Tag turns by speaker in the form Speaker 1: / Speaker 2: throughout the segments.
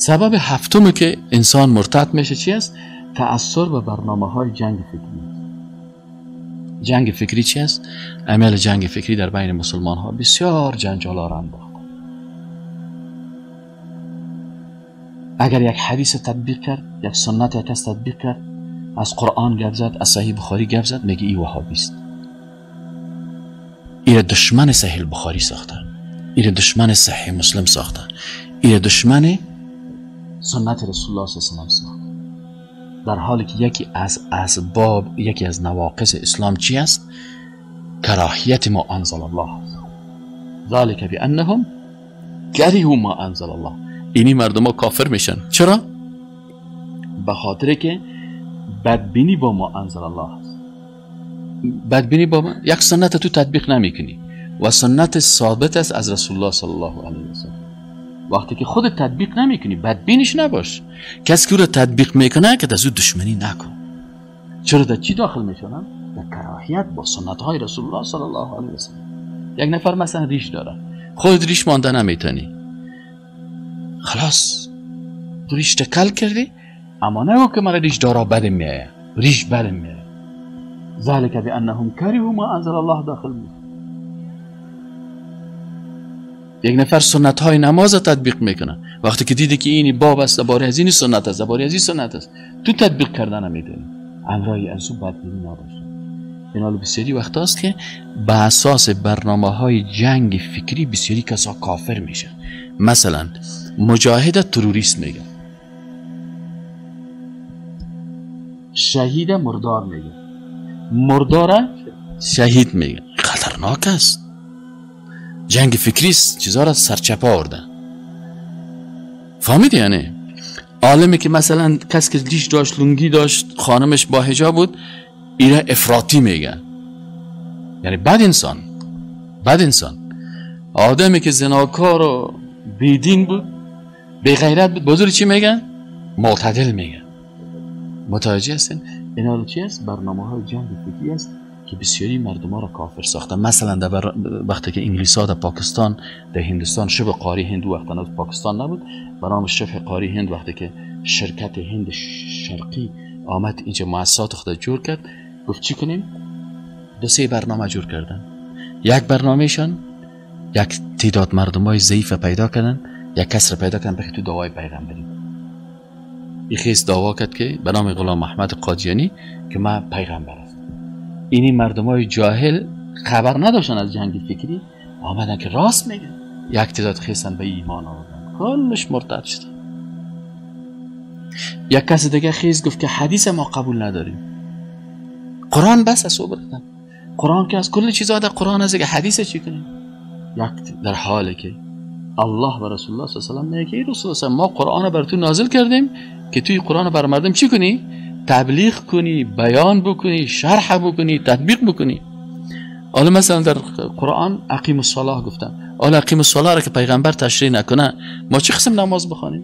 Speaker 1: سبب هفتم که انسان مرتد میشه چی است؟ تأثر به برنامه های جنگ فکری. جنگ فکری چی است؟ عمل جنگ فکری در بین مسلمان ها بسیار جنجال را انداخت. اگر یک حدیث تطبیق کرد، یک سنت یک کس تطبیق کرد، از قرآن گپ زد، از صحیح بخاری گپ زد، میگه ای وهابی است. ایره دشمن صحیح بخاری ساخته، ایره دشمن صحیح مسلم ساخته، ایره دشمن سنت رسول الله صلی الله علیه و ساخته. در حالی که یکی از اسباب، یکی از نواقص اسلام چی است؟ کراهیت ما انزل الله. ذلك بانهم کرهوا ما انزل الله. اینی مردم ها کافر میشن. چرا؟ به خاطر که بدبینی با ما انزل الله است. بدبینی با ما، یک سنت تو تطبیق نمیکنی و سنت ثابت است از رسول الله صلی الله علیه و سلم. وقتی که خود تطبیق نمیکنی بدبینش نباش. کسی که او را تطبیق میکنه که از او دشمنی نکن. چرا در چی داخل میشونن؟ در کراهیت با سنت های رسول الله صلی الله علیه و سلم. یک نفر مثلا ریش داره، خود ریش مانده نمیتونی، خلاص تو ریش تکل کردی، اما نگو که من ریش دارا بدم میایه، ریش بدم میایه. ذلك بانهم کرهوا ما انزل الله داخل میشه. یک نفر سنت های نماز تطبیق میکنه، وقتی که دیده که این باب است، درباره از این سنت است، درباره از این سنت است، تو تطبیق کردن نمیدونی، امرای از او بدبینی نباشه. این حال بسیاری وقت است که به اساس برنامه های جنگ فکری بسیاری کسا کافر میشن. مثلا مجاهد تروریست میگه، شهید مردار میگه، مردار شهید میگه. خطرناک است. جنگ فکری است، چیزها را سرچپه آورده. فهمیدی؟ یعنی عالمی که مثلا کسی که ریش داشت، لنگی داشت، خانمش با حجاب بود، ایره افراطی میگن، یعنی بد انسان، بد انسان. آدمی که زناکار و بیدین بود، بی غیرت بود، بزرگ چی میگن؟ معتدل میگن. متوجه هستین؟ اینا چی است؟ برنامه های جنگ فکری است که بسیاری مردم ها را کافر ساخته. مثلا در وقتی که انگلیس ها در پاکستان، در هندوستان، شبه قاره هند وقتی هنوز پاکستان نبود، به نام شبه قاره هند، وقتی که شرکت هند شرقی آمد اینجا مؤسسات خود جور کرد، گفت چی کنیم؟ دو سه برنامه جور کردن. یک برنامهشان یک تعداد مردم های ضعیف پیدا کردن، یک کس را پیدا کردن بخی تو دعوای پیغمبری. این خیس دعوا کرد که به نام غلام احمد قادیانی که من پیغمبر هستم. اینی مردم های جاهل خبر نداشتن از جنگ فکری، آمدن که راست میگن. یک تعداد خیستن به ایمان آوردن، کلش مرتد شد. یک کس دیگه خیز گفت که حدیث ما قبول نداریم، قرآن بس است، بردن قرآن که از کل چیزها در قرآن است، که حدیث چی کنیم؟ یک در حالی که الله و رسول الله صلی الله علیه و سلم میگه ای رسول الله ما قرآن بر تو نازل کردیم که توی قرآن بر مردم چی کنی؟ تبلیغ کنی، بیان بکنی، شرح بکنی، تطبیق بکنی. حالا مثلا در قرآن اقیم الصلاه گفتن، حالا اقیم الصلاه را که پیغمبر تشریح نکنه ما چه قسم نماز بخوانیم؟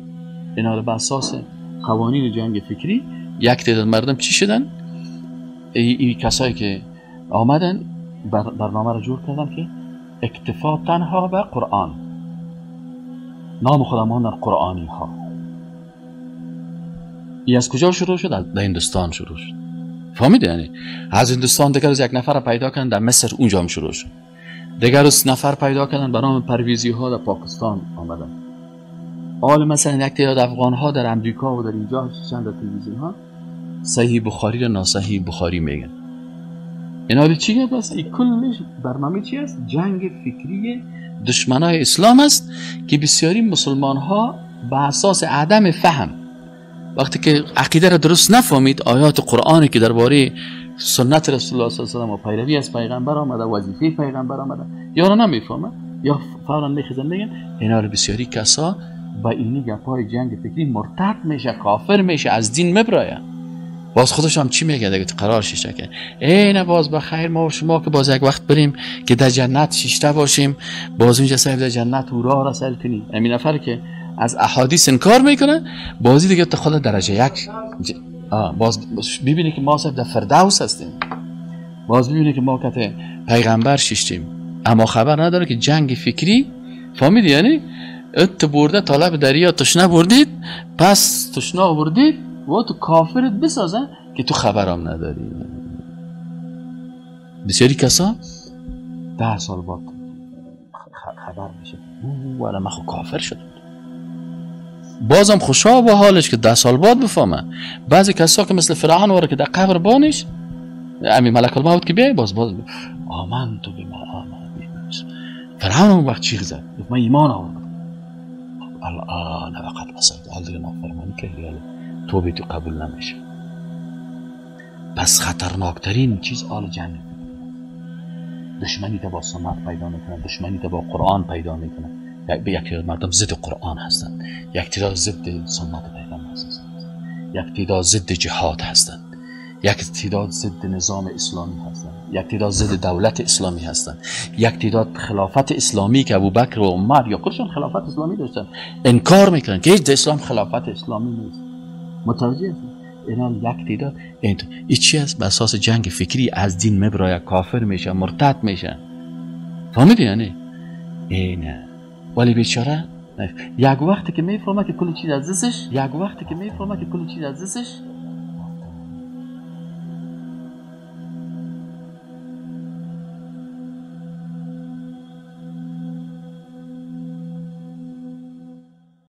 Speaker 1: اینا به اساس قوانین جنگ فکری یک تعداد مردم چی شدن؟ این کسایی که آمدن برنامه را جور کردن که اکتفا تنها به قرآن، نام خودمان در قرآنی ها. ای از کجا شروع شد؟ از هندوستان شروع شد. فهمیدی؟ یعنی از هندوستان دیگر از یک نفر پیدا کردن در مصر، اونجا هم شروع شد. دیگر از نفر پیدا کردن به نام پرویزی ها در پاکستان آمدن. حال مثلا یک تعداد افغان ها در امریکا و در اینجا چند در تلویزیون ها صحیح بخاری را ناصحیح بخاری میگن. اینا چی است؟ این کلش برنامه چی است؟ جنگ فکری دشمنای اسلام است که بسیاری مسلمان ها به اساس عدم فهم، وقتی که عقیده را درست نفهمید، آیات قرآنی که درباره سنت رسول الله صلی الله علیه و و پیروی از پیغمبر آمده، وظیفه پیغمبر آمده، یا را نمیفهمه یا فورا میخزن میگن. اینا رو بسیاری کسا با اینی گپای جنگ فکری مرتد میشه، کافر میشه، از دین مبرایه. باز خودش هم چی میگه دیگه؟ قرار شیشته که ای نه باز بخیر ما و شما که باز یک وقت بریم که در جنت شیشته باشیم، باز اونجا صاحب در جنت او را سیل کنی. همین نفر که از احادیث انکار میکنه بازی دیگه تو خود درجه یک باز ببینی که ما صاحب در فردوس هستیم، باز ببینی که ما کت پیغمبر شیشتیم، اما خبر نداره که جنگ فکری، فهمیدی؟ یعنی ات برده طالب دریا تشنه بردید، پس تشنه آوردید و تو کافرت بسازن که تو خبرام نداری. بسیاری کسا 10 سال بعد خبر میشه والا من خو کافر شدم. بازم خوشا با حالش که 10 سال بعد بفهمه. بعضی کسا که مثل فرعون واره که در قبر بانش امی ملک الموت که بیای باز آمن تو بما آمن. فرعون اون وقت چیغ زد، گفت من ایمان آوردم. الان وقت اصلا حال دیگه نافرمانی کردی، حالا توبه تو قبول نمیشه. پس خطرناکترین چیز آل جنگ، دشمنی تا با سنت پیدا میکنن، دشمنی تا با قرآن پیدا میکنن. یک تعداد مردم ضد قرآن هستند، یک تعداد ضد سنت پیغمبر هستند، یک تعداد ضد جهاد هستند، یک تعداد ضد نظام اسلامی هستند، یک تعداد ضد دولت اسلامی هستند، یک تعداد خلافت اسلامی که ابوبکر و عمر یا خودشون خلافت اسلامی داشتن انکار میکنن که هیچ اسلام خلافت اسلامی نیست. متوجه هستید؟ اینا یک تعداد این چی است؟ به اساس جنگ فکری از دین مبرای کافر میشه، مرتد میشه. فهمیدی یعنی؟ اینه. ولی بیچاره یک وقتی که میفهمه که کل چیز از دستش، یک وقتی که میفهمه که کل چیز از دستش